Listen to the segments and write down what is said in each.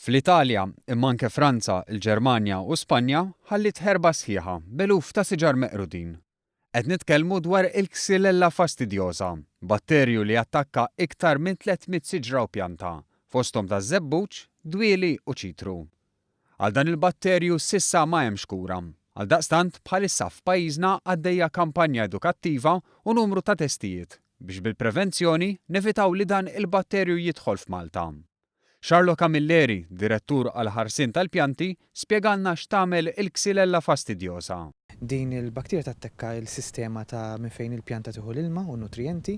Fl-Italja, imma anke Franza, il-Ġermanja u Spanja, ħalliet ħerba sħiħa b'eluf ta' siġar meqrudin. Qed nitkellmu dwar il-Xylella fastidiosa, batterju li jattakka iktar minn 300 siġra u pjanta, fosthom taż-żebbuġ, dwieli u ċitru. Għal dan il-batterju s'issa ma hemmx kura. Għaldaqstant, bħalissa f'pajjiżna għaddejja kampanja edukattiva u numru ta' testijiet biex bil-prevenzjoni nevitaw li dan il-batterju jidħol f'Malta. Charlo Camilleri, Direttur għall-Ħarsien tal-Pjanti, spjegalna x'tagħmel il-Xylella fastidiosa. Din il-bakterja tattekka l-sistema ta' minn fejn il-pjanta tieħu l-ilma u n-nutrijenti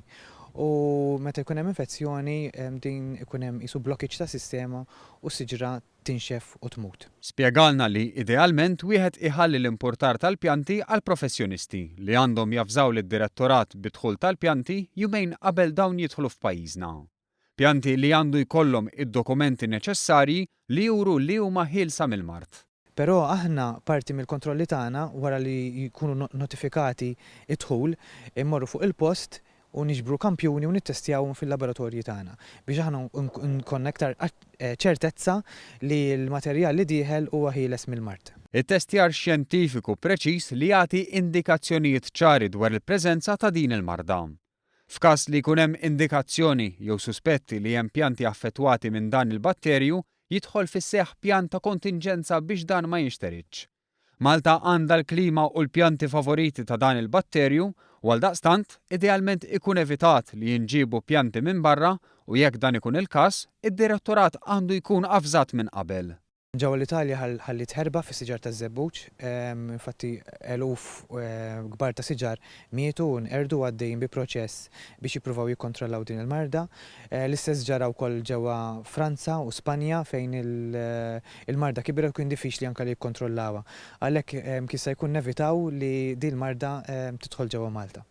u meta jkun hemm infezzjoni din ikun hemm qisu blockage tas-sistema u s-siġra tinxef u tmut. Spjegalna li idealment wieħed iħalli l-impurtar tal-pjanti għall-professjonisti li għandhom javżaw lid-Direttorat bid-dħul tal-pjanti jumejn qabel dawn jidħlu f'pajjiżna. Pjanti li għandu jkollhom id-dokumenti neċessarji li juru li huma ħielsa mill-mard. Però aħna parti mill-kontrolli tagħna wara li jkunu notifikati d-dħul, immorru fuq il-post u niġbru kampjuni u nittestjawhom fil-laboratorji tagħna biex aħna nkollna iktar ċertezza li l-materjal li dieħel huwa ħieles mill-mard. Ittestjar xjentifiku preċiż li jagħti indikazzjonijiet ċari dwar il-preżenza ta' din il-marda. F'każ li jkun hemm indikazzjoni jew suspetti li hemm pjanti affettwati minn dan il-batterju, jidħol fis-seħħ pjan ta' kontinġenza biex dan ma jinxteridx. Malta għandha l-klima u l-pjanti favoriti ta' dan il-batterju u għaldaqstant, idealment ikun evitat li jinġiebu pjanti minn barra u jekk dan ikun il-każ, id-Direttorat għandu jkun avżat minn qabel. Ġewwa l-Italja ħalliet ħerba fis-siġar taż-żebbuġ. Infatti eluf kbar ta' siġar mietu u nqerdu u għaddejjin bi proċess biex jippruvaw jikkontrollaw din il-marda. L-istess ġara wkoll ġewwa Franza u Spanja fejn il-marda kibret u kien diffiċli anke li jikkontrollawha. Għalhekk jista' jkun nevitaw li din il-marda tidħol ġewwa Malta.